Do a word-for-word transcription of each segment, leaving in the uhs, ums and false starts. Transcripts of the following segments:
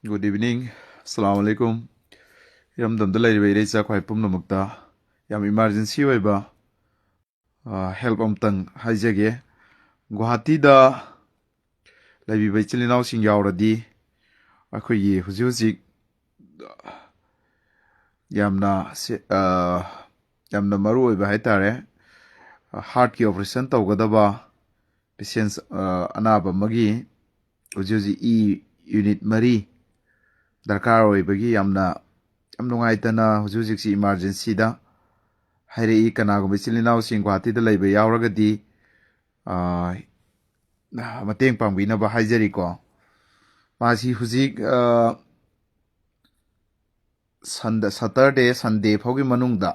Good evening. Assalamu alaikum. ꯏꯔꯝꯗꯝꯗ ꯂꯩꯔꯤꯕ ꯏꯔꯩꯆꯥ ꯈ꯭ꯋꯥꯏ ꯄꯨꯝꯅꯃꯛꯇ ꯌꯥꯝ emergency ꯑꯣꯏꯕ, ꯑ, help ꯑꯃꯇꯪ ꯍꯥꯏꯖꯒꯦ꯫ ꯒꯨꯋꯥꯍꯥꯇꯤꯗ ꯂꯩꯕꯤꯕ ꯏꯆꯤꯜ ꯏꯅꯥꯎꯁꯤꯡ ꯌꯥꯎꯔꯗꯤ, ꯑꯩꯈꯣꯏꯒꯤ ꯍꯧꯖꯤꯛ ꯍꯧꯖꯤꯛ ꯌꯥꯝꯅ ꯁꯦ-, ꯑ, ꯌꯥꯝꯅ ꯃꯔꯨ ꯑꯣꯏꯕ ꯍꯥꯏꯇꯥꯔꯦ, heartꯀꯤ operation ꯇꯧꯒꯗꯕ patients, ꯑ, ꯑꯅꯥꯕ ꯑꯃꯒꯤ ꯍꯧꯖꯤꯛ ꯍꯧꯖꯤꯛ ꯏ unit ꯃꯔꯤ ꯗꯔꯀꯥꯔ ꯑꯣꯏꯕꯒꯤ ꯌꯥꯝꯅ, ꯌꯥꯝ ꯅꯨꯡꯉꯥꯏꯇꯅ ꯍꯧꯖꯤꯛ ꯍꯧꯖꯤꯛꯁꯤ emergencyꯗ ꯍꯥꯏꯔꯛꯏ꯫ ꯀꯅꯥꯒꯨꯝꯕ ꯏꯆꯤꯜ ꯏꯅꯥꯎꯁꯤꯡ ꯒꯨꯋꯥꯍꯥꯇꯤꯗ ꯂꯩꯕ ꯌꯥꯎꯔꯒꯗꯤ, ꯑ, ꯃꯇꯦꯡ ꯄꯥꯡꯕꯤꯅꯕ ꯍꯥꯏꯖꯔꯤꯀꯣ꯫ ꯃꯥꯁꯤ ꯍꯧꯖꯤꯛ, ꯑ, Sunday, Saturday, Sunday ꯐꯥꯎꯒꯤ ꯃꯅꯨꯡꯗ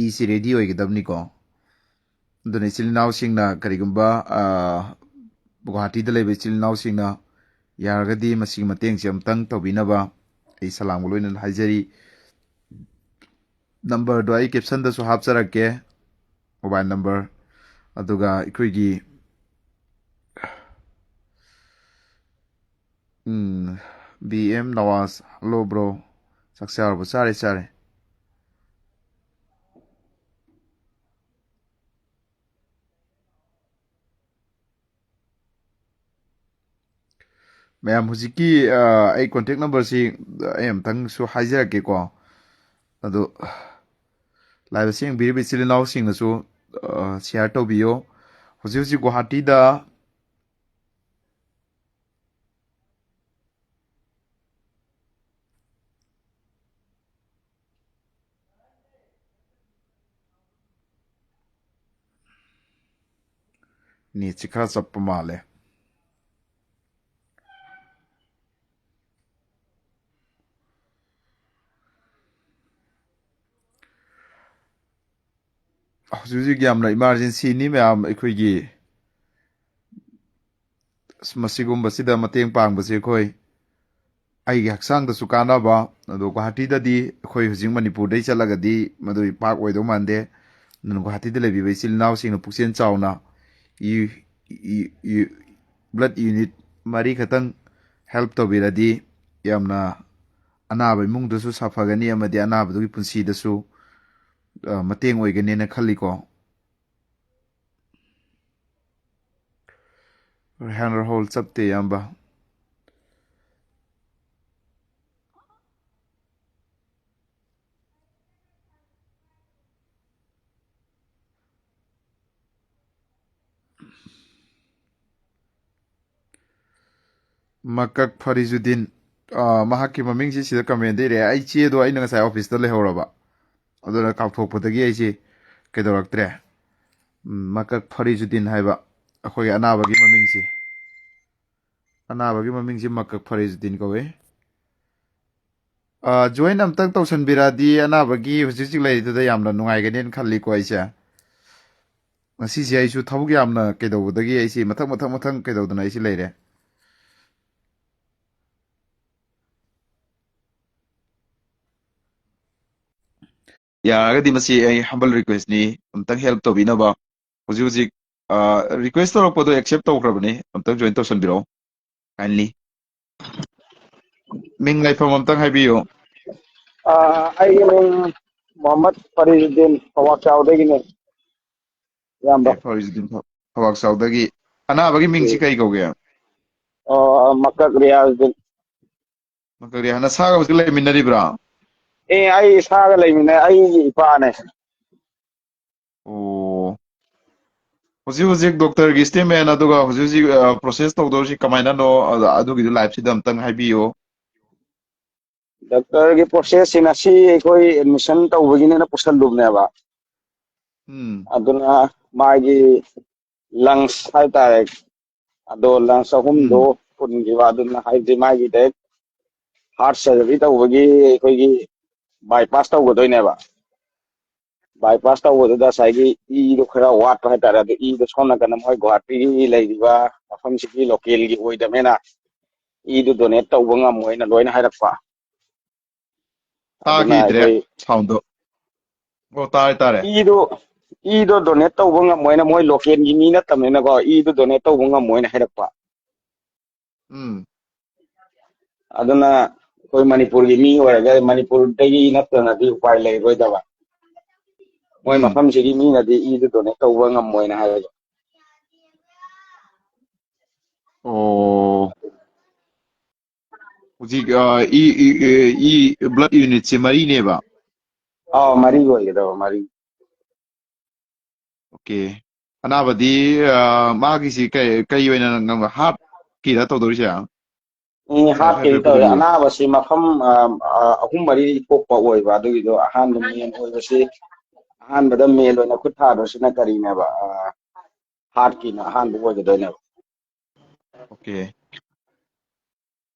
ꯏꯁꯤ ready ꯑꯣꯏꯒꯗꯕꯅꯤꯀꯣ꯫ ꯑꯗꯨꯅ ꯏꯆꯤꯜ ꯏꯅꯥꯎꯁꯤꯡꯅ ꯀꯔꯤꯒꯨꯝꯕ, ꯑ, ꯒꯨꯋꯥꯍꯥꯇꯤꯗ ꯂꯩꯕ ꯏꯆꯤꯜ ꯏꯅꯥꯎꯁꯤꯡꯅ ꯌꯥꯔꯒꯗꯤ ꯃꯁꯤꯒꯤ ꯃꯇꯦꯡꯁꯦ ꯑꯃꯨꯛꯇꯪ ꯇꯧꯕꯤꯅꯕ ꯑꯩ ꯁꯂꯥꯝꯒ ꯂꯣꯏꯅꯅ ꯍꯥꯏꯖꯔꯤ꯫ Numberꯗꯣ ꯑꯩ captionꯗꯁꯨ ꯍꯥꯞꯆꯔꯛꯀꯦ, mobile number꯫ ꯑꯗꯨꯒ ꯑꯩꯈꯣꯏꯒꯤ, ꯎꯝ, B M Nawaz, hello bro, ꯆꯥꯛ ꯆꯥꯔꯕꯣ? ꯆꯥꯔꯦ, ꯆꯥꯔꯦ꯫ ꯃꯌꯥꯝ ꯍꯧꯖꯤꯛꯀꯤ, ꯑ, ꯑꯩ contact numberꯁꯤ ꯑꯩ ꯑꯝꯇꯪꯁꯨ ꯍꯥꯏꯖꯔꯛꯀꯦꯀꯣ꯫ ꯑꯗꯨ live ꯑꯁꯤ ꯌꯦꯡꯕꯤꯔꯤꯕ ꯏꯆꯤꯜ ꯏꯅꯥꯎꯁꯤꯡꯅꯁꯨ, ꯑ, share ꯇꯧꯕꯤꯌꯣ꯫ ꯍꯧꯖꯤꯛ ꯍꯧꯖꯤꯛ ꯒꯨꯋꯥꯍꯥꯇꯤꯗ netꯁꯤ ꯈꯔ ꯆꯞꯄ ꯃꯥꯜꯂꯦ꯫ ꯍꯧꯖꯤꯛ ꯍꯧꯖꯤꯛ ꯌꯥꯝꯅ emergencyꯅꯤ ꯃꯌꯥꯝ, ꯑꯩꯈꯣꯏꯒꯤ ꯑꯁ, ꯃꯁꯤꯒꯨꯝꯕꯁꯤꯗ ꯃꯇꯦꯡ ꯄꯥꯡꯕꯁꯦ ꯑꯩꯈꯣꯏ, ꯑꯩꯒꯤ ꯍꯛꯆꯥꯡꯗꯁꯨ ꯀꯥꯟꯅꯕ, ꯑꯗꯣ ꯒꯨꯋꯥꯍꯥꯇꯤꯗꯗꯤ ꯑꯩꯈꯣꯏ ꯍꯧꯖꯤꯛ ꯃꯅꯤꯄꯨꯔꯗꯩ ꯆꯠꯂꯒꯗꯤ ꯃꯗꯨ ꯄꯥꯛ ꯑꯣꯏꯗꯧ ꯃꯥꯟꯗꯦ꯫ ꯑꯗꯨꯅ ꯒꯨꯋꯥꯍꯥꯇꯤꯗ ꯂꯩꯕꯤꯕ ꯏꯆꯤꯜ ꯏꯅꯥꯎꯁꯤꯡꯅ ꯄꯨꯛꯆꯦꯜ ꯆꯥꯎꯅ E-, E-, E-, blood unit ꯃꯔꯤ ꯈꯛꯇꯪ help ꯇꯧꯕꯤꯔꯗꯤ ꯌꯥꯝꯅ ꯑꯅꯥꯕ ꯏꯃꯨꯡꯗꯁꯨ ꯁꯥꯐꯒꯅꯤ ꯑꯃꯗꯤ ꯑꯅꯥꯕꯗꯨꯒꯤ ꯄꯨꯟꯁꯤꯗꯁꯨ, ꯑ, ꯃꯇꯦꯡ ꯑꯣꯏꯒꯅꯦꯅ ꯈꯜꯂꯤꯀꯣ꯫ ꯔꯦꯍꯥꯟ ꯔꯥꯍꯨꯜ ꯆꯞꯇꯦ, ꯏꯌꯥꯝꯕ꯫ ꯃꯀꯛ ꯐꯔꯤꯖꯨꯗꯤꯟ, ꯑꯥ, ꯃꯍꯥꯛꯀꯤ ꯃꯃꯤꯡꯁꯤ ꯁꯤꯗ ꯀꯃꯦꯟꯗ ꯏꯔꯛꯑꯦ꯫ ꯑꯩ ꯆꯦꯗꯣ ꯑꯩꯅ ꯉꯁꯥꯏ ꯑꯣꯐꯤꯁꯇ ꯂꯩꯍꯧꯔꯕ, ꯑꯗꯨꯅ ꯀꯥꯎꯊꯣꯛꯄꯗꯒꯤ ꯑꯩꯁꯦ ꯀꯩꯗꯧꯔꯛꯇ꯭ꯔꯦ꯫ ꯎꯝ, ꯃꯀꯛ ꯐꯔꯤꯖꯨꯗꯤꯟ ꯍꯥꯏꯕ ꯑꯩꯈꯣꯏꯒꯤ ꯑꯅꯥꯕꯒꯤ ꯃꯃꯤꯡꯁꯤ, ꯑꯅꯥꯕꯒꯤ ꯃꯃꯤꯡꯁꯤ ꯃꯀꯛ ꯐꯔꯤꯖꯨꯗꯤꯟ ꯀꯧꯏ꯫ ꯑ, join ꯑꯝꯇꯪ ꯇꯧꯁꯟꯕꯤꯔꯛꯑꯗꯤ ꯑꯅꯥꯕꯒꯤ ꯍꯧꯖꯤꯛ ꯍꯧꯖꯤꯛ ꯂꯩꯔꯤꯗꯨꯗ ꯌꯥꯝꯅ ꯅꯨꯡꯉꯥꯏꯒꯅꯦꯅ ꯈꯜꯂꯤꯀꯣ ꯑꯩꯁꯦ꯫ ꯉꯁꯤꯁꯦ ꯑꯩꯁꯨ ꯊꯕꯛ ꯌꯥꯝꯅ ꯀꯩꯗꯧꯕꯗꯒꯤ ꯑꯩꯁꯦ ꯃꯊꯪ, ꯃꯊꯪ, ꯃꯊꯪ ꯀꯩꯗꯧꯗꯅ ꯑꯩꯁꯦ ꯂꯩꯔꯦ꯫ ꯌꯥꯔꯒꯗꯤ ꯃꯁꯤ ꯑꯩ humble requestꯅꯤ, ꯑꯝꯇꯪ help ꯇꯧꯕꯤꯅꯕ꯫ ꯍꯧꯖꯤꯛ ꯍꯧꯖꯤꯛ, ꯑ, request ꯇꯧꯔꯛꯄꯗꯣ accept ꯇꯧꯈ꯭ꯔꯕꯅꯤ, ꯑꯝꯇꯪ join ꯇꯧꯁꯟꯕꯤꯔꯛꯑꯣ, kindly꯫ ꯃꯤꯡ ꯂꯩꯐꯝ ꯑꯝꯇꯪ ꯍꯥꯏꯕꯤꯌꯨ꯫ ꯑ, ꯑꯩꯒꯤ ꯃꯤꯡ ꯃꯣꯍꯝꯃꯗ ꯐꯔꯤꯖꯨꯗꯤꯟ, ꯄꯋꯥꯛꯆꯥꯎꯗꯒꯤꯅꯦ, ꯏꯌꯥꯝꯕ꯫ ꯑꯦ, ꯐꯔꯤꯖꯨꯗꯤꯟ ꯐ-, ꯐꯋꯥꯛꯆꯥꯎꯗꯒꯤ꯫ ꯑꯅꯥꯕꯒꯤ ꯃꯤꯡꯁꯤ ꯎꯝ꯫ ꯀꯩ ꯀꯧꯒꯦ? ꯑ, ꯃꯀꯛ ꯔꯤꯌꯥꯖꯨꯗꯤꯟ꯫ ꯃꯀꯛ ꯔꯤꯌꯥ, ꯅꯁꯥꯒ ꯍꯧꯖꯤꯛ ꯂꯩꯃꯤꯟꯅꯔꯤꯕ꯭ꯔꯥ? ꯑꯦ, ꯑꯩ ꯏꯁꯥꯒ ꯂꯩꯃꯤꯟꯅꯩ, ꯑꯩꯒꯤ ꯏꯄꯥꯅꯦ꯫ ꯑꯣ꯫ ꯍꯧꯖꯤꯛ ꯍꯧꯖꯤꯛ ꯗꯣꯛꯇꯔꯒꯤ statement ꯑꯗꯨꯒ ꯍꯧꯖꯤꯛ ꯍꯧꯖꯤꯛ, ꯑ, process ꯇꯧꯗꯧꯔꯤꯁꯤ ꯀꯃꯥꯏꯅꯅꯣ, ꯑ, ꯑꯗꯨꯒꯤꯗꯨ liveꯁꯤꯗ ꯑꯝꯇꯪ ꯍꯥꯏꯕꯤꯌꯨ꯫ ꯗꯣꯛꯇꯔꯒꯤ processꯁꯤ ꯉꯁꯤ ꯑꯩꯈꯣꯏ admission ꯇꯧꯕꯒꯤꯅꯦꯅ ꯄꯨꯁꯜꯂꯨꯕꯅꯦꯕ꯫ ꯎꯝ꯫ ꯑꯗꯨꯅ ꯃꯥꯒꯤ lungs ꯍꯥꯏꯇꯥꯔꯦ, ꯑꯗꯣ lungs ꯑꯍꯨꯝꯗꯣ ꯎꯝ꯫ ꯐꯨꯟꯈꯤꯕ, ꯑꯗꯨꯅ ꯍꯥꯏꯕꯗꯤ ꯃꯥꯒꯤ direct heart surgery ꯇꯧꯕꯒꯤ ꯑꯩꯈꯣꯏꯒꯤ bypass ꯇꯧꯒꯗꯣꯏꯅꯦꯕ꯫ Bypass ꯇꯧꯕꯗꯨꯗ ꯉꯁꯥꯏꯒꯤ ꯏꯗꯣ ꯈꯔ ꯋꯥꯠꯄ ꯍꯥꯏꯇꯥꯔꯦ, ꯑꯗꯨ ꯏꯗꯣ ꯁꯣꯝ ꯅꯥꯀꯟꯗ ꯃꯣꯏ ꯒꯨꯍꯥꯇꯤꯒꯤ ꯂꯩꯔꯤꯕ ꯃꯐꯝꯁꯤꯒꯤ localꯒꯤ ꯑꯣꯏꯗꯕꯅꯤꯅ ꯏꯗꯨ donate ꯇꯧꯕ ꯉꯝꯃꯣꯏꯅ ꯂꯣꯏꯅ ꯍꯥꯏꯔꯛꯄ꯫ ꯑꯗꯨꯅ ꯇꯥꯈꯤꯗ꯭ꯔꯦ ꯑꯩꯈꯣꯏ soundꯗꯣ꯫ ꯑꯣ, ꯇꯥꯔꯦ, ꯇꯥꯔꯦ꯫ ꯏꯗꯨ, ꯏꯗꯣ donate ꯇꯧꯕ ꯉꯝꯃꯣꯏꯅ, ꯃꯣꯏ localꯒꯤ ꯃꯤ ꯅꯠꯇꯕꯅꯤꯅꯀꯣ, ꯏꯗꯨ donate ꯇꯧꯕ ꯉꯝꯃꯣꯏꯅ ꯍꯥꯏꯔꯛꯄ꯫ ꯎꯝ꯫ ꯑꯗꯨꯅ ꯑꯩꯈꯣꯏ ꯃꯅꯤꯄꯨꯔꯒꯤ ꯃꯤ ꯑꯣꯏꯔꯒ ꯃꯅꯤꯄꯨꯔꯗꯒꯤ ꯅꯠꯇꯅꯗꯤ ꯎꯄꯥꯏ ꯂꯩꯔꯣꯏꯗꯕ꯫ ꯃꯣꯏ ꯎꯝ꯫ ꯃꯐꯝꯁꯤꯒꯤ ꯃꯤꯅꯗꯤ ꯏꯗꯨ ꯗꯣꯅꯦꯠ ꯇꯧꯕ ꯉꯝꯃꯣꯏꯅ ꯍꯥꯏꯕ꯫ ꯑꯣ꯫ ꯍꯧꯖꯤꯛ, ꯑ, ꯏ, ꯏ, ꯏ, ꯕ꯭ꯂꯗ ꯌꯨꯅꯤꯠꯁꯦ ꯃꯔꯤꯅꯦꯕ? ꯑꯥꯎ, ꯃꯔꯤ ꯑꯣꯏꯒꯗꯕ, ꯃꯔꯤ꯫ ꯑꯣꯀꯦ꯫ ꯑꯅꯥꯕꯗꯤ, ꯑ, ꯃꯥꯒꯤꯁꯤ ꯀꯩ, ꯀꯩ ꯑꯣꯏꯅ ꯉꯝ-, ꯍꯥꯔꯠꯀꯤꯔ ꯇꯧꯗꯧꯔꯤꯁꯦ? ꯎꯝ, ꯍꯥꯔꯠꯀꯤꯗꯤ ꯇꯧꯔꯦ꯫ ꯑꯅꯥꯕꯁꯤ ꯃꯐꯝ, ꯑ, ꯑ, ꯑꯍꯨꯝ ꯃꯔꯤ ꯊꯣꯛꯄ ꯑꯣꯏꯕ, ꯑꯗꯨꯒꯤꯗꯣ ꯑꯍꯥꯟꯕ ꯃꯦꯟ ꯑꯣꯏꯕꯁꯤ, ꯑꯍꯥꯟꯕꯗ ꯃꯦꯟ ꯑꯣꯏꯅ ꯈꯨꯠ ꯊꯥꯗꯣꯏꯁꯤꯅ ꯀꯔꯤꯅꯦꯕ? ꯑ, ꯍꯥꯔꯠꯀꯤꯅ ꯑꯍꯥꯟꯕ ꯑꯣꯏꯒꯗꯣꯏꯅꯦꯕ꯫ ꯑꯣꯀꯦ꯫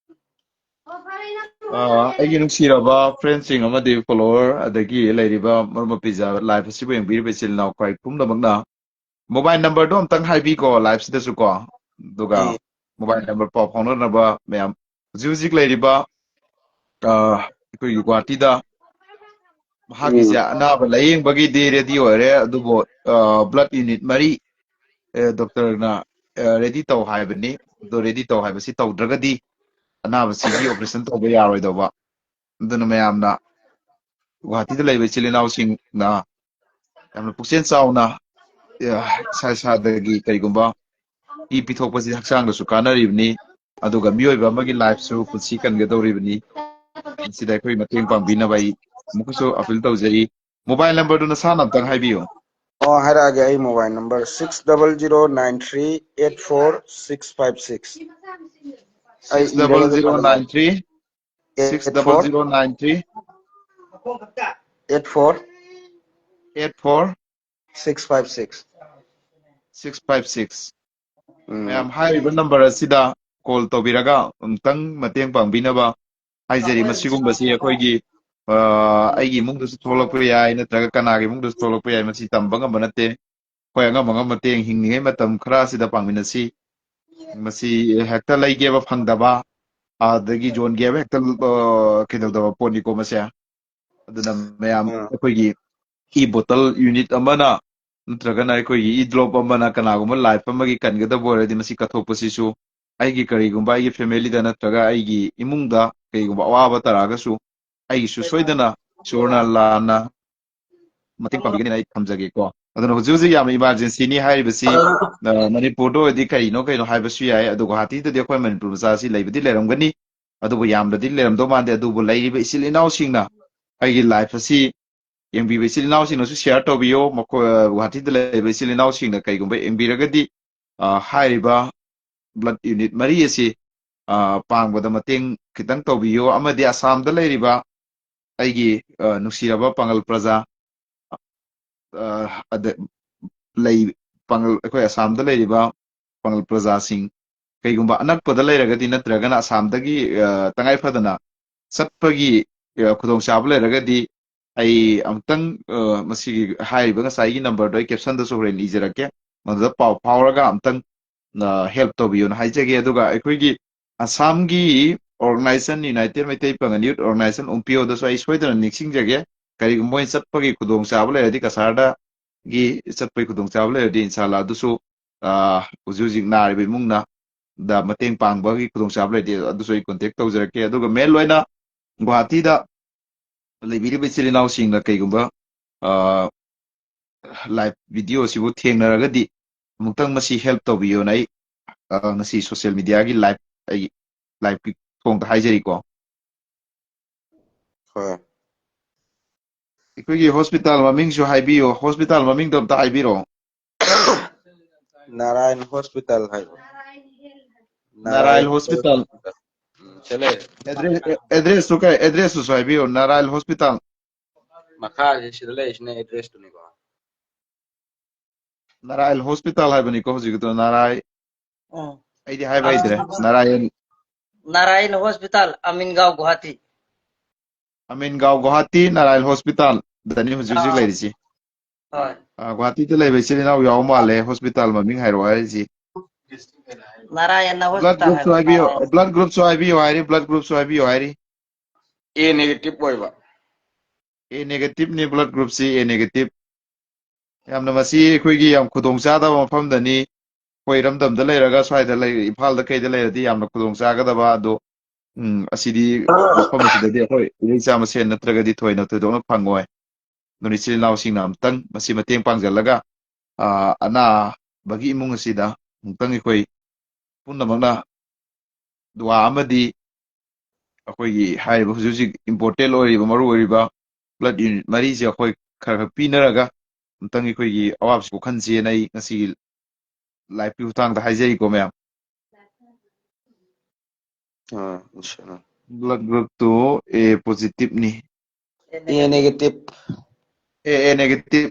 ꯑ, ꯑꯩꯒꯤ ꯅꯨꯡꯁꯤꯔꯕ ꯐ꯭ꯔꯦꯟꯁꯤꯡ ꯑꯃꯗꯤ ꯐꯣꯂꯣꯋꯔ ꯑꯗꯒꯤ ꯂꯩꯔꯤꯕ ꯃꯔꯨꯞ ꯃꯄꯤꯖ ꯂꯥꯏꯐ ꯑꯁꯤꯕꯨ ꯌꯦꯡꯕꯤꯔꯤꯕ ꯏꯆꯤꯜ ꯏꯅꯥꯎ ꯈ꯭ꯋꯥꯏ ꯄꯨꯝꯅꯃꯛꯅ ꯃꯣꯕꯥꯏꯜ ꯅꯝꯕꯔꯗꯣ ꯑꯝꯇꯪ ꯍꯥꯏꯕꯤꯀꯣ ꯂꯥꯏꯐꯁꯤꯗꯁꯨ ꯀꯣ, ꯑꯗꯨꯒ ꯎꯝ꯫ ꯃꯣꯕꯥꯏꯜ ꯅꯝꯕꯔ ꯄꯥꯎ ꯐꯥꯎꯅꯅꯕ ꯃꯌꯥꯝ ꯍꯧꯖꯤꯛ ꯍꯧꯖꯤꯛ ꯂꯩꯔꯤꯕ, ꯑ, ꯑꯩꯈꯣꯏꯒꯤ ꯒꯨꯍꯥꯇꯤꯗ ꯃꯍꯥꯛꯀꯤꯁꯦ ꯎꯝ꯫ ꯑꯅꯥꯕ ꯂꯥꯌꯦꯡꯕꯒꯤꯗꯤ ꯔꯦꯗꯤ ꯑꯣꯏꯔꯦ, ꯑꯗꯨꯕꯨ, ꯑ, ꯕ꯭ꯂꯗ ꯌꯨꯅꯤꯠ ꯃꯔꯤ, ꯑꯦ, ꯗꯣꯛꯇꯔꯅ, ꯑ, ꯔꯦꯗꯤ ꯇꯧ ꯍꯥꯏꯕꯅꯤ꯫ ꯑꯗꯣ ꯔꯦꯗꯤ ꯇꯧ ꯍꯥꯏꯕꯁꯤ ꯇꯧꯗ꯭ꯔꯒꯗꯤ ꯑꯅꯥꯕꯁꯤꯒꯤ ꯑꯣꯄꯔꯦꯁꯟ ꯇꯧꯕ ꯌꯥꯔꯣꯏꯗꯧꯕ꯫ ꯑꯗꯨꯅ ꯃꯌꯥꯝꯅ ꯒꯨꯍꯥꯇꯤꯗ ꯂꯩꯕ ꯏꯆꯤꯜ ꯏꯅꯥꯎꯁꯤꯡꯅ ꯌꯥꯝꯅ ꯄꯨꯛꯆꯦꯜ ꯆꯥꯎꯅ, ꯑ, ꯏꯁꯥ ꯏꯁꯥꯗꯒꯤ ꯀꯔꯤꯒꯨꯝꯕ ꯏ ꯄꯤꯊꯣꯛꯄꯁꯤ ꯍꯛꯆꯥꯡꯗꯁꯨ ꯀꯥꯟꯅꯔꯤꯕꯅꯤ, ꯑꯗꯨꯒ ꯃꯤꯑꯣꯏꯕ ꯑꯃꯒꯤ ꯂꯥꯏꯐꯁꯨ, ꯄꯨꯟꯁꯤ ꯀꯟꯒꯗꯧꯔꯤꯕꯅꯤ꯫ ꯃꯁꯤꯗ ꯑꯩꯈꯣꯏ ꯃꯇꯦꯡ ꯄꯥꯡꯕꯤꯅꯕ ꯑꯩ ꯑꯃꯨꯛꯀꯁꯨ ꯑꯄꯤꯜ ꯇꯧꯖꯔꯤ꯫ ꯃꯣꯕꯥꯏꯜ ꯅꯝꯕꯔꯗꯨ ꯅꯁꯥꯅ ꯑꯝꯇꯪ ꯍꯥꯏꯕꯤꯌꯨ꯫ ꯑꯣ, ꯍꯥꯏꯔꯛꯑꯒꯦ꯫ ꯑꯩ mobile number six double zero nine three eight four six five six꯫ ꯑꯩ ꯏꯔꯒ ꯑꯗꯨꯝ ꯊꯥꯖꯤꯜꯂꯛꯑꯒꯦ꯫ Six double zero nine three, six double zero nine three, eight four eight four six five six꯫ Six five six꯫ ꯎꯝ꯫ ꯃꯌꯥꯝ ꯍꯥꯏꯔꯤꯕ number ꯑꯁꯤꯗ call ꯇꯧꯕꯤꯔꯒ ꯑꯃꯨꯛꯇꯪ ꯃꯇꯦꯡ ꯄꯥꯡꯕꯤꯅꯕ ꯍꯥꯏꯖꯔꯤ꯫ ꯃꯁꯤꯒꯨꯝꯕꯁꯤ ꯑꯩꯈꯣꯏꯒꯤ, ꯑ, ꯑꯩꯒꯤ ꯏꯃꯨꯡꯗꯁꯨ ꯊꯣꯛꯂꯛꯄ ꯌꯥꯏ, ꯅꯠꯇ꯭ꯔꯒ ꯀꯅꯥꯒꯤ ꯏꯃꯨꯡꯗꯁꯨ ꯊꯣꯛꯂꯛꯄ ꯌꯥꯏ, ꯃꯁꯤ ꯇꯝꯕ ꯉꯝꯕ ꯅꯠꯇꯦ꯫ ꯑꯩꯈꯣꯏ ꯑꯉꯝ ꯑꯉꯝꯕ ꯃꯇꯦꯡ ꯍꯤꯡꯂꯤꯉꯩ ꯃꯇꯝ ꯈꯔ ꯑꯁꯤꯗ ꯄꯥꯡꯃꯤꯟꯅꯁꯤ꯫ ꯃꯁꯤ ꯍꯦꯛꯇ ꯂꯩꯒꯦꯕ ꯐꯪꯗꯕ, ꯑꯗꯒꯤ ꯌꯣꯟꯒꯦꯕ ꯍꯦꯛꯇ, ꯑ, ꯀꯩꯗꯧꯗꯕ ꯄꯣꯠꯅꯤꯀꯣ ꯃꯁꯦ꯫ ꯑꯗꯨꯅ ꯃꯌꯥꯝ ꯑꯥ꯫ ꯑꯩꯈꯣꯏꯒꯤ ꯏ ꯕꯣꯇꯜ ꯌꯨꯅꯤꯠ ꯑꯃꯅ ꯅꯠꯇ꯭ꯔꯒꯅ ꯑꯩꯈꯣꯏꯒꯤ ꯏ ꯗ꯭ꯔꯣꯞ ꯑꯃꯅ ꯀꯅꯥꯒꯨꯝꯕ ꯂꯥꯏꯐ ꯑꯃꯒꯤ ꯀꯟꯒꯗꯕ ꯑꯣꯏꯔꯗꯤ ꯃꯁꯤ ꯀꯠꯊꯣꯛꯄꯁꯤꯁꯨ ꯑꯩꯒꯤ ꯀꯔꯤꯒꯨꯝꯕ ꯑꯩꯒꯤ family ꯗ ꯅꯠꯇ꯭ꯔꯒ ꯑꯩꯒꯤ ꯏꯃꯨꯡꯗ ꯀꯔꯤꯒꯨꯝꯕ ꯑꯋꯥꯕ ꯇꯥꯔꯛꯑꯒꯁꯨ ꯑꯩꯒꯤꯁꯨ ꯁꯣꯏꯗꯅ ꯏꯁꯣꯔꯅ ꯂꯥꯟꯅ ꯃꯇꯦꯡ ꯄꯥꯡꯕꯤꯒꯅꯤ ꯑꯩ ꯊꯝꯖꯒꯦꯀꯣ꯫ ꯑꯗꯨꯅ ꯍꯧꯖꯤꯛ ꯍꯧꯖꯤꯛ ꯌꯥꯝꯅ emergency ꯅꯤ ꯍꯥꯏꯔꯤꯕꯁꯤ, ꯑ, ꯃꯅꯤꯄꯨꯔꯗ ꯑꯣꯏꯔꯗꯤ ꯀꯔꯤꯅꯣ ꯀꯩꯅꯣ ꯍꯥꯏꯕꯁꯨ ꯌꯥꯏ, ꯑꯗꯨꯒ ꯒꯨꯋꯥꯍꯥꯇꯤꯗꯗꯤ ꯑꯩꯈꯣꯏ ꯃꯅꯤꯄꯨꯔ ꯃꯆꯥꯁꯤ ꯂꯩꯕꯗꯤ ꯂꯩꯔꯝꯒꯅꯤ, ꯑꯗꯨꯕꯨ ꯌꯥꯝꯅꯗꯤ ꯂꯩꯔꯝꯗꯧ ꯃꯥꯟꯗꯦ꯫ ꯑꯗꯨꯕꯨ ꯂꯩꯔꯤꯕ ꯏꯆꯤꯜ ꯏꯅꯥꯎꯁꯤꯡꯅ ꯑꯩꯒꯤ live ꯑꯁꯤ ꯌꯦꯡꯕꯤꯕ ꯏꯆꯤꯜ ꯏꯅꯥꯎꯁꯤꯡꯅꯁꯨ share ꯇꯧꯕꯤꯌꯣ꯫ ꯃꯈꯣꯏ, ꯑ, ꯒꯨꯋꯥꯍꯥꯇꯤꯗ ꯂꯩꯕ ꯏꯆꯤꯜ ꯏꯅꯥꯎꯁꯤꯡꯅ ꯀꯩꯒꯨꯝꯕ ꯌꯦꯡꯕꯤꯔꯒꯗꯤ, ꯑ, ꯍꯥꯏꯔꯤꯕ blood unit ꯃꯔꯤ ꯑꯁꯤ, ꯑ, ꯄꯥꯡꯕꯗ ꯃꯇꯦꯡ ꯈꯤꯇꯪ ꯇꯧꯕꯤꯌꯨ꯫ ꯑꯃꯗꯤ ꯑꯁꯥꯝꯗ ꯂꯩꯔꯤꯕ ꯑꯩꯒꯤ, ꯑ, ꯅꯨꯡꯁꯤꯔꯕ ꯄꯥꯡꯒꯜ ꯄ꯭ꯔꯖꯥ, ꯑ, ꯑꯗ ꯂꯩ, ꯄꯥꯡꯒꯜ, ꯑꯩꯈꯣꯏ ꯑꯁꯥꯝꯗ ꯂꯩꯔꯤꯕ ꯄꯥꯡꯒꯜ ꯄ꯭ꯔꯖꯥꯁꯤꯡ ꯀꯩꯒꯨꯝꯕ ꯑꯅꯛꯄꯗ ꯂꯩꯔꯒꯗꯤ ꯅꯠꯇ꯭ꯔꯒꯅ ꯑꯁꯥꯝꯗꯒꯤ, ꯑ, ꯇꯉꯥꯏ ꯐꯗꯅ ꯆꯠꯄꯒꯤ, ꯑ, ꯈꯨꯗꯣꯡꯆꯥꯕ ꯂꯩꯔꯒꯗꯤ ꯑꯩ ꯑꯃꯨꯛꯇꯪ, ꯑ, ꯃꯁꯤꯒꯤ ꯍꯥꯏꯔꯤꯕ ꯉꯁꯥꯏꯒꯤ number ꯗꯣ ꯑꯩ caption ꯗꯁꯨ ꯍꯣꯔꯦꯟ ꯏꯖꯔꯛꯀꯦ꯫ ꯃꯗꯨꯗ ꯄꯥꯎ ꯐꯥꯎꯔꯒ ꯑꯃꯨꯛꯇꯪ, ꯑ, help ꯇꯧꯕꯤꯌꯣꯅ ꯍꯥꯏꯖꯒꯦ꯫ ꯑꯗꯨꯒ ꯑꯩꯈꯣꯏꯒꯤ ꯑꯁꯥꯝꯒꯤ organization United Meitei Pangal Youth Organization, UMPIO ꯗꯁꯨ ꯑꯩ ꯁꯣꯏꯗꯅ ꯅꯤꯡꯁꯤꯡꯖꯒꯦ꯫ ꯀꯔꯤꯒꯨꯝꯕ ꯃꯣꯏ ꯆꯠꯄꯒꯤ ꯈꯨꯗꯣꯡꯆꯥꯕ ꯂꯩꯔꯗꯤ, ꯀꯁꯥꯔꯗꯒꯤ ꯆꯠꯄꯒꯤ ꯈꯨꯗꯣꯡꯆꯥꯕ ꯂꯩꯔꯗꯤ, ꯏꯟꯁꯥꯜꯂꯥ ꯑꯗꯨꯁꯨ, ꯑ, ꯍꯧꯖꯤꯛ ꯍꯧꯖꯤꯛ ꯅꯥꯔꯤꯕ ꯏꯃꯨꯡꯅ ꯗ ꯃꯇꯦꯡ ꯄꯥꯡꯕꯒꯤ ꯈꯨꯗꯣꯡꯆꯥꯕ ꯂꯩꯔꯗꯤ ꯑꯗꯨꯁꯨ ꯑꯩ contact ꯇꯧꯖꯔꯛꯀꯦ꯫ ꯑꯗꯨꯒ main ꯑꯣꯏꯅ ꯒꯨꯋꯥꯍꯥꯇꯤꯗ ꯂꯩꯕꯤꯔꯤꯕ ꯏꯆꯤꯜ ꯏꯅꯥꯎꯁꯤꯡꯅ ꯀꯩꯒꯨꯝꯕ, ꯑ, live video ꯑꯁꯤꯕꯨ ꯊꯦꯡꯅꯔꯒꯗꯤ ꯑꯃꯨꯛꯇꯪ ꯃꯁꯤ help ꯇꯧꯕꯤꯌꯣꯅ ꯑꯩ, ꯑ, ꯉꯁꯤ social media ꯒꯤ live, ꯑꯩ live ꯀꯤ ꯊꯣꯡꯗ ꯍꯥꯏꯖꯔꯤꯀꯣ꯫ ꯍꯣꯏ꯫ ꯑꯩꯈꯣꯏꯒꯤ hospital ꯃꯃꯤꯡꯁꯨ ꯍꯥꯏꯕꯤꯌꯣ, hospital ꯃꯃꯤꯡꯗꯣ ꯑꯝꯇ ꯍꯥꯏꯕꯤꯔꯛꯑꯣ꯫ ꯅꯥꯔꯥꯌꯟ hospital ꯍꯥꯏꯕ꯫ ꯅꯥꯔꯥꯌꯟ ꯅꯥꯔꯥꯌꯟ hospital꯫ Hospital꯫ ꯎꯝ, ꯁꯤ ꯂꯩꯔꯦ꯫ Address, address ꯇꯨ ꯀꯩ, address ꯇꯨꯁꯨ ꯍꯥꯏꯕꯤꯌꯣ, ꯅꯥꯔꯥꯌꯟ hospital꯫ ꯃꯈꯥꯁꯦ ꯁꯤꯗ ꯂꯩꯔꯤꯁꯤꯅ address ꯇꯨꯅꯤꯀꯣ꯫ ꯅꯥꯔꯥꯌꯟ hospital ꯍꯥꯏꯕꯅꯤꯀꯣ ꯍꯧꯖꯤꯛꯀꯤꯗꯣ, ꯅꯥꯔꯥꯌꯟ꯫ ꯎꯝ꯫ ꯑꯩꯗꯤ ꯍꯥꯏꯕ ꯍꯩꯇ꯭ꯔꯦ꯫ ꯑꯥ꯫ ꯅꯥꯔꯥꯌꯟ꯫ ꯅꯥꯔꯥꯌꯟ hospital, ꯑꯃꯤꯟꯒꯥꯎ, ꯒꯨꯋꯥꯍꯥꯇꯤ꯫ ꯑꯃꯤꯟꯒꯥꯎ, ꯒꯨꯋꯥꯍꯥꯇꯤ, ꯅꯥꯔꯥꯌꯟ hospital ꯗꯅꯤ ꯍꯧꯖꯤꯛ ꯍꯧꯖꯤꯛ ꯑꯥ꯫ ꯂꯩꯔꯤꯁꯤ꯫ ꯍꯣꯏ꯫ ꯑꯥ, ꯒꯨꯋꯥꯍꯥꯇꯤꯗ ꯂꯩꯕ ꯏꯆꯤꯜ ꯏꯅꯥꯎ ꯌꯥꯎꯕ ꯃꯥꯜꯂꯦ, hospital ꯃꯃꯤꯡ ꯍꯥꯏꯔꯛꯑꯣ ꯍꯥꯏꯔꯤꯁꯤ꯫ ꯅꯥꯔꯥꯌꯟ blood hospital group ꯁꯨ ꯍꯥꯏꯕ ꯍꯥꯏꯕꯤꯌꯣ, ꯃꯥꯜꯂꯦ꯫ Blood group ꯁꯨ ꯍꯥꯏꯕꯤꯌꯣ ꯍꯥꯏꯔꯤ, blood group ꯁꯨ ꯍꯥꯏꯕꯤꯌꯣ ꯍꯥꯏꯔꯤ꯫ A negative ꯑꯣꯏꯕ꯫ A negative ꯅꯤ blood group ꯁꯤ, A negative꯫ ꯌꯥꯝꯅ ꯃꯁꯤ ꯑꯩꯈꯣꯏꯒꯤ ꯌꯥꯝ ꯈꯨꯗꯣꯡꯆꯥꯗꯕ ꯃꯐꯝꯗꯅꯤ꯫ ꯑꯩꯈꯣꯏ ꯏꯔꯝꯗꯝꯗ ꯂꯩꯔꯒ ꯁ꯭ꯋꯥꯏꯗ ꯂꯩ, ꯏꯝꯐꯥꯜꯗ ꯀꯩꯗ ꯂꯩꯔꯗꯤ ꯌꯥꯝꯅ ꯈꯨꯗꯣꯡ ꯆꯥꯒꯗꯕ꯫ ꯑꯗꯣ, ꯎꯝ, ꯑꯁꯤꯗꯤ ꯃꯐꯝ ꯑꯁꯤꯗꯗꯤ ꯑꯩꯈꯣꯏ ꯏꯔꯩꯆꯥ ꯃꯁꯦꯟ ꯅꯠꯇ꯭ꯔꯒꯗꯤ ꯊꯣꯏꯅ ꯊꯣꯏꯗꯣꯛꯅ ꯐꯪꯉꯣꯏ꯫ ꯑꯗꯨꯅ ꯏꯆꯤꯜ ꯏꯅꯥꯎꯁꯤꯡꯅ ꯑꯃꯨꯛꯇꯪ ꯃꯁꯤ ꯃꯇꯦꯡ ꯄꯥꯡꯁꯤꯜꯂꯒ, ꯑ, ꯑꯅꯥꯕꯒꯤ ꯏꯃꯨꯡ ꯑꯁꯤꯗ ꯑꯃꯨꯛꯇꯪ ꯑꯩꯈꯣꯏ ꯄꯨꯝꯅꯃꯛꯅ ꯗꯨꯋꯥ ꯑꯃꯗꯤ ꯑꯩꯈꯣꯏꯒꯤ ꯍꯥꯏꯔꯤꯕ ꯍꯧꯖꯤꯛ ꯍꯧꯖꯤꯛ important ꯑꯣꯏꯔꯤꯕ, ꯃꯔꯨ ꯑꯣꯏꯔꯤꯕ blood unit ꯃꯔꯤꯁꯦ ꯑꯩꯈꯣꯏ ꯈꯔ ꯈꯔ ꯄꯤꯅꯔꯒ ꯑꯃꯨꯛꯇꯪ ꯑꯩꯈꯣꯏꯒꯤ ꯑꯋꯥꯕꯁꯤ ꯀꯣꯛꯍꯟꯁꯦꯅ ꯑꯩ ꯉꯁꯤꯒꯤ live ꯀꯤ ꯈꯨꯊꯥꯡꯗ ꯍꯥꯏꯖꯔꯤꯀꯣ ꯃꯌꯥꯝ꯫ ꯑꯥ, ꯏꯟꯁꯥ ꯑꯜꯂꯥ꯫ Blood group two A positive ꯅꯤ꯫ A negative꯫ A, A negative꯫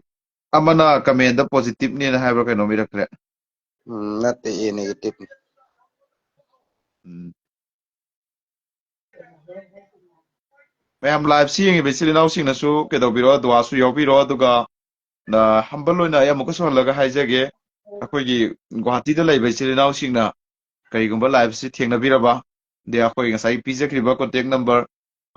ꯑꯃꯅ comment ꯗ positive ꯅꯦꯅ ꯍꯥꯏꯕ꯭ꯔꯥ ꯀꯩꯅꯣꯝ ꯏꯔꯛꯈ꯭ꯔꯦ꯫ ꯎꯝ, ꯅꯠꯇꯦ, A negative꯫ ꯎꯝ꯫ ꯃꯌꯥꯝ live ꯁꯤ ꯌꯦꯡꯉꯤꯕ ꯏꯆꯤꯜ ꯏꯅꯥꯎꯁꯤꯡꯅꯁꯨ ꯀꯩꯗꯧꯕꯤꯔꯣ, ꯗꯨꯋꯥꯁꯨ ꯌꯥꯎꯕꯤꯔꯣ꯫ ꯑꯗꯨꯒ, ꯑ, humble ꯑꯣꯏꯅ ꯑꯩ ꯑꯃꯨꯛꯀꯁꯨ ꯍꯜꯂꯒ ꯍꯥꯏꯖꯒꯦ, ꯑꯩꯈꯣꯏꯒꯤ ꯒꯨꯋꯥꯍꯥꯇꯤꯗ ꯂꯩꯕ ꯏꯆꯤꯜ ꯏꯅꯥꯎꯁꯤꯡꯅ ꯀꯔꯤꯒꯨꯝꯕ live ꯁꯤ ꯊꯦꯡꯅꯕꯤꯔꯕ, ꯗꯤ ꯑꯩꯈꯣꯏ ꯉꯁꯥꯏ ꯄꯤꯖꯈ꯭ꯔꯤꯕ contact number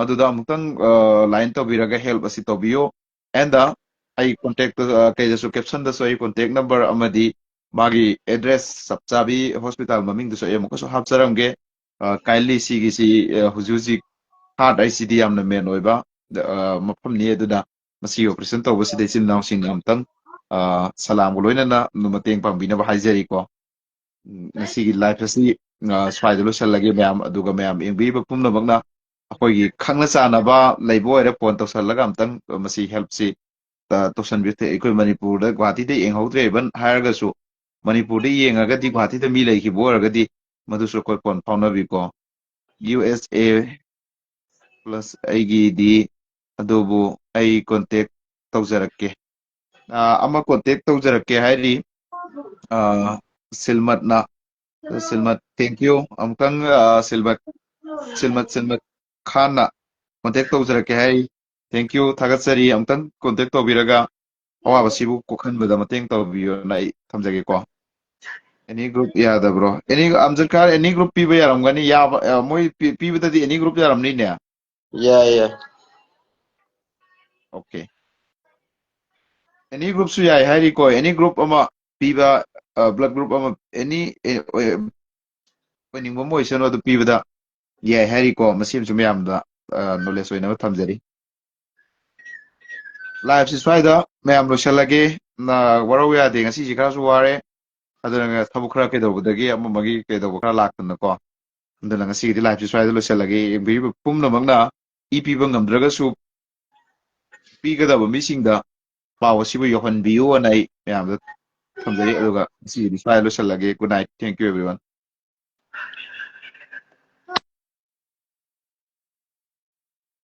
ꯑꯗꯨꯗ ꯑꯃꯨꯛꯇꯪ, ꯑ, line ꯇꯧꯕꯤꯔꯒ help ꯑꯁꯤ ꯇꯧꯕꯤꯌꯨ꯫ And, ꯑ, ꯑꯩ contact ꯇ, ꯑ, ꯀꯩꯗꯁꯨ, caption ꯗꯁꯨ ꯑꯩ contact number ꯑꯃꯗꯤ ꯃꯥꯒꯤ address ꯆꯞ ꯆꯥꯕꯤ hospital ꯃꯃꯤꯡꯗꯨꯁꯨ ꯑꯩ ꯑꯃꯨꯛꯀꯁꯨ ꯍꯥꯞꯆꯔꯝꯒꯦ꯫ ꯑ, kindly ꯁꯤꯒꯤꯁꯤ, ꯑ, ꯍꯧꯖꯤꯛ ꯍꯧꯖꯤꯛ heart ꯍꯥꯏꯁꯤꯗꯤ ꯌꯥꯝꯅ main ꯑꯣꯏꯕ, ꯑ, ꯃꯐꯝꯅꯤ꯫ ꯑꯗꯨꯅ ꯃꯁꯤꯒꯤ operation ꯇꯧꯕꯁꯤꯗ ꯏꯆꯤꯜ ꯏꯅꯥꯎꯁꯤꯡꯅ ꯑꯃꯨꯛꯇꯪ, ꯑ, ꯁꯂꯥꯝꯒ ꯂꯣꯏꯅꯅ ꯃꯇꯦꯡ ꯄꯥꯡꯕꯤꯅꯕ ꯍꯥꯏꯖꯔꯤꯀꯣ꯫ ꯎꯝ, ꯉꯁꯤꯒꯤ live ꯑꯁꯤ, ꯑ, ꯁ꯭ꯋꯥꯏꯗ ꯂꯣꯏꯁꯤꯜꯂꯒꯦ ꯃꯌꯥꯝ꯫ ꯑꯗꯨꯒ ꯃꯌꯥꯝ ꯌꯦꯡꯕꯤꯔꯤꯕ ꯄꯨꯝꯅꯃꯛꯅ ꯑꯩꯈꯣꯏꯒꯤ ꯈꯪꯅ ꯆꯥꯟꯅꯕ ꯂꯩꯕ ꯑꯣꯏꯔꯦ, phone ꯇꯧꯁꯜꯂꯒ ꯑꯝꯇꯪ ꯃꯁꯤ help ꯁꯤ, ꯑ, ꯇꯧꯁꯟꯕꯤꯌꯨ꯫ ꯑꯩꯈꯣꯏ ꯃꯅꯤꯄꯨꯔꯗ, ꯒꯨꯋꯥꯍꯥꯇꯤꯗ ꯌꯦꯡꯍꯧꯗ꯭ꯔꯦ even ꯍꯥꯏꯔꯒꯁꯨ, ꯃꯅꯤꯄꯨꯔꯗ ꯌꯦꯡꯉꯒꯗꯤ, ꯒꯨꯋꯥꯍꯥꯇꯤꯗ ꯃꯤ ꯂꯩꯈꯤꯕ ꯑꯣꯏꯔꯒꯗꯤ ꯃꯗꯨꯁꯨ ꯑꯩꯈꯣꯏ phone ꯐꯥꯎꯅꯕꯤꯀꯣ꯫ U S A plus ꯑꯩꯒꯤꯗꯤ, ꯑꯗꯨꯕꯨ ꯑꯩ contact ꯇꯧꯖꯔꯛꯀꯦ꯫ ꯑ, ꯑꯃ contact ꯇꯧꯖꯔꯛꯀꯦ ꯍꯥꯏꯔꯤ꯫ ꯑ, ꯁꯤꯜꯃꯠꯅ, ꯁꯤꯜꯃꯠ, thank you꯫ ꯑꯃꯨꯛꯇꯪ, ꯑ, ꯁꯤꯜꯃꯠ, ꯁꯤꯜꯃꯠ, ꯁꯤꯜꯃꯠ ꯈꯥꯟꯅ contact ꯇꯧꯖꯔꯛꯀꯦ ꯍꯥꯏꯔꯤ꯫ Thank you, ꯊꯥꯒꯠꯆꯔꯤ꯫ ꯑꯃꯨꯛꯇꯪ contact ꯇꯧꯕꯤꯔꯒ ꯑꯋꯥꯕꯁꯤꯕꯨ ꯀꯣꯛꯍꯟꯕꯗ ꯃꯇꯦꯡ ꯇꯧꯕꯤꯌꯣꯅ ꯑꯩ ꯊꯝꯖꯒꯦꯀꯣ꯫ Any group ꯌꯥꯗꯕ꯭ꯔꯣ? Any, ꯑꯝꯖꯗ ꯈꯥꯟ, any group ꯄꯤꯕ ꯌꯥꯔꯝꯒꯅꯤ꯫ ꯌꯥꯕ, ꯑ, ꯃꯣꯏ ꯄꯤ-, ꯄꯤꯕꯗꯗꯤ any group ꯌꯥꯔꯝꯅꯤꯅꯦ? ꯌꯥꯏ, ꯌꯥꯏ꯫ Okay꯫ Any group ꯁꯨ ꯌꯥꯏ ꯍꯥꯏꯔꯤꯀꯣ꯫ Any group ꯑꯃ ꯄꯤꯕ blood group ꯑꯃ, any ꯑꯣꯏꯅꯤꯡꯕ ꯑꯃ ꯑꯣꯏꯁꯅꯨ, ꯑꯗꯨ ꯄꯤꯕꯗ ꯌꯥꯏ ꯍꯥꯏꯔꯤꯀꯣ꯫ ꯃꯁꯤ ꯑꯃꯁꯨ ꯃꯌꯥꯝꯗ ꯅꯣꯂꯦꯖ ꯑꯣꯏꯅꯕ ꯊꯝꯖꯔꯤ꯫ ꯂꯥꯏꯐꯁꯤ ꯁ꯭ꯋꯥꯏꯗ ꯃꯌꯥꯝ ꯂꯣꯏꯁꯤꯜꯂꯒꯦ꯫ ꯋꯥꯔꯧ ꯌꯥꯗꯦ, ꯉꯁꯤꯁꯤ ꯈꯔꯁꯨ ꯋꯥꯔꯦ꯫ ꯑꯗꯨꯅ ꯊꯕꯛ ꯈꯔ ꯀꯩꯗꯧꯕꯗꯒꯤ ꯑꯃ ꯑꯃꯒꯤ ꯀꯩꯗꯧꯕ ꯈꯔ ꯂꯥꯛꯇꯅꯀꯣ꯫ ꯑꯗꯨꯅ ꯉꯁꯤꯒꯤꯗꯤ ꯂꯥꯏꯐꯁꯤ ꯁ꯭ꯋꯥꯏꯗ ꯂꯣꯏꯁꯤꯜꯂꯒꯦ꯫ ꯌꯦꯡꯕꯤꯔꯤꯕ ꯄꯨꯝꯅꯃꯛꯅ ꯏ ꯄꯤꯕ ꯉꯝꯗ꯭ꯔꯒꯁꯨ ꯄꯤꯒꯗꯕ ꯃꯤꯁꯤꯡꯗ ꯄꯥꯎ ꯑꯁꯤꯕꯨ ꯌꯧꯍꯟꯕꯤꯌꯨ ꯑꯅ ꯑꯩ ꯃꯌꯥꯝꯗ ꯊꯝꯖꯔꯤ꯫ ꯑꯗꯨꯒ ꯉꯁꯤꯒꯤꯗꯤ ꯁ꯭ꯋꯥꯏꯗ ꯂꯣꯏꯁꯤꯜꯂꯒꯦ꯫ Good night, thank you everyone꯫